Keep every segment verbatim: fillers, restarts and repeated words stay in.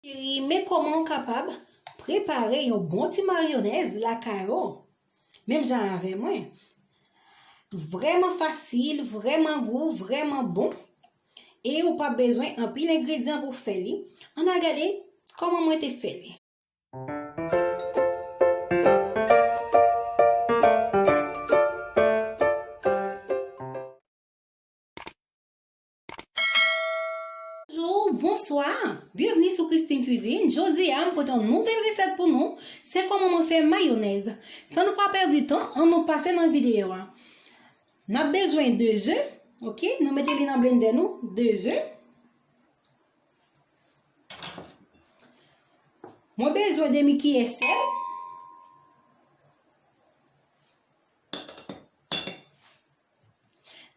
Cheri, men kòman w kapab prepare yon bon ti mayonèz lakay ou, menm jan avè mwen. Vrèman fasil, vrèman gou, vrèman bon. E ou pa bezwen anpil engredyan pou fè li. Ann al gade kòman mwen te fè li. Bonjou, bonswa. Byenvni sou Christine Cuisine. Jodi a, m pote yon nouvèl resèt pou nou. Se kòman mwen fè mayonèz. San nou pa pèdi tan, ann nou pase nan videyo a. N ap bezwen de ze, oke? Nou mete li nan blendè nou, de ze. Mwen bezwen demi kiyè sèl.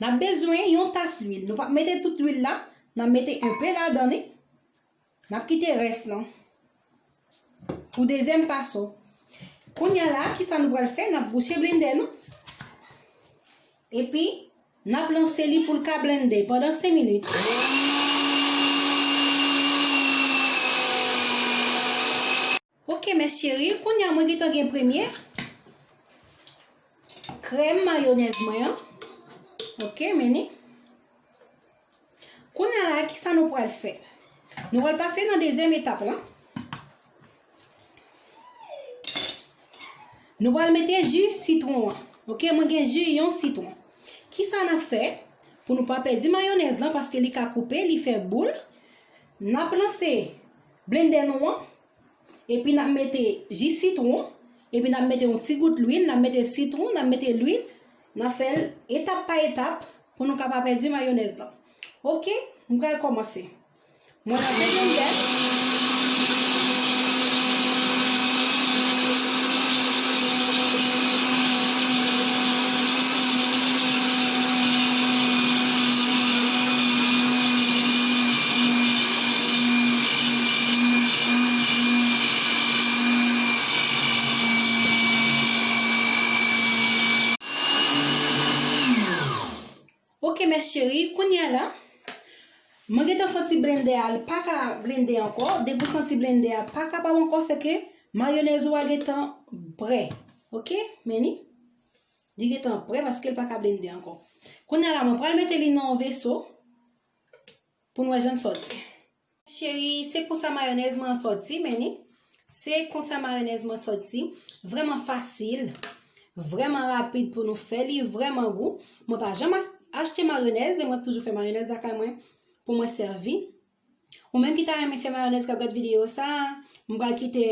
N ap bezwen yon tas lwil. Nou p ap mete tout lwil la. N ap mete enpe ladan li. N ap kite rès lan pou dezyèm paso. Kounye a la, kisa nou pral fè? N ap bouche blendè nou. Epi, n ap lanse li pou l ka blende pandan senk minit. Oke, mes chéries, kounye a mwen gentan gen premye krèm mayonèz mwen an. Oke, men ni. Kounye a la, kisa nou pral fè? Nou pral pase nan dezyèm etap la. Nou pral mete ji sitwon an. Oke, mwen gen ji yon sitwon. Kisa n ap fè pou nou pa pèdi mayonèz lan, paske li ka koupe, li fè boul? N ap lanse blendè nou an, epi n ap mete ji sitwon, epi n ap mete yon ti gout lwil, n ap mete sitwon, n ap mete lwil, n ap fè l etap pa etap pou nou ka pa pèdi mayonèz lan. Oke, m pral kòmanse. Mwen nan de blendè. Oke, mes chéries, kounye a la, mwen gentan santi blendè a, li pa ka blende ankò. Depi w santi blendè a pa kapab ankò, se ke mayonèz ou a gentan prè. Oke, men ni, li gentan prè paske l pa ka blende ankò. Kounye a la, mwen pral mete li nan yon veso pou n wè jan l sòti. Cheri, se konsa mayonèz mwen an sòti, men ni. Se konsa mayonèz mwen sòti. Vrèman fasil, vrèman rapid pou nou fè li, vrèman gou. Mwen pa janm as-, achte mayonèz, e mwen toujou fè mayonèz lakay mwen pou mwen sèvi. Ou menm ki ta renmen fè mayonèz k ap gad videyo sa a, m pral kite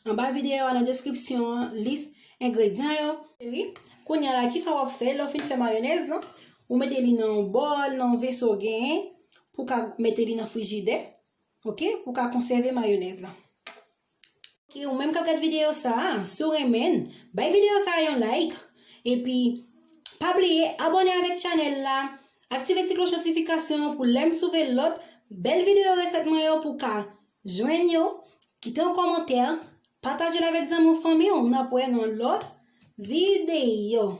anba videyo a nan deskripsyon an lis engredyan yo. Cheri, kounye a la, kisa w ap fè lè w fin fè mayonèz lan? Ou mete li nan yon bòl, nan yon veso w genyen, pou w ka mete li nan frijidè, oke, pou w ka konsève mayonèz lan. Oke, ou menm k ap gad videyo sa a, si w renmen l, bay videyo sa a yon like, epi pa bliye abòne avèk chanèl la, aktive ti klòch notifikasyon an pou lè m soulve lòt bèl videyo resèt mwen yo pou w ka jwenn yo, kite yon kòmantè, pataje l avèk zanmi w, fanmi w, n ap wè nan lòt videyo.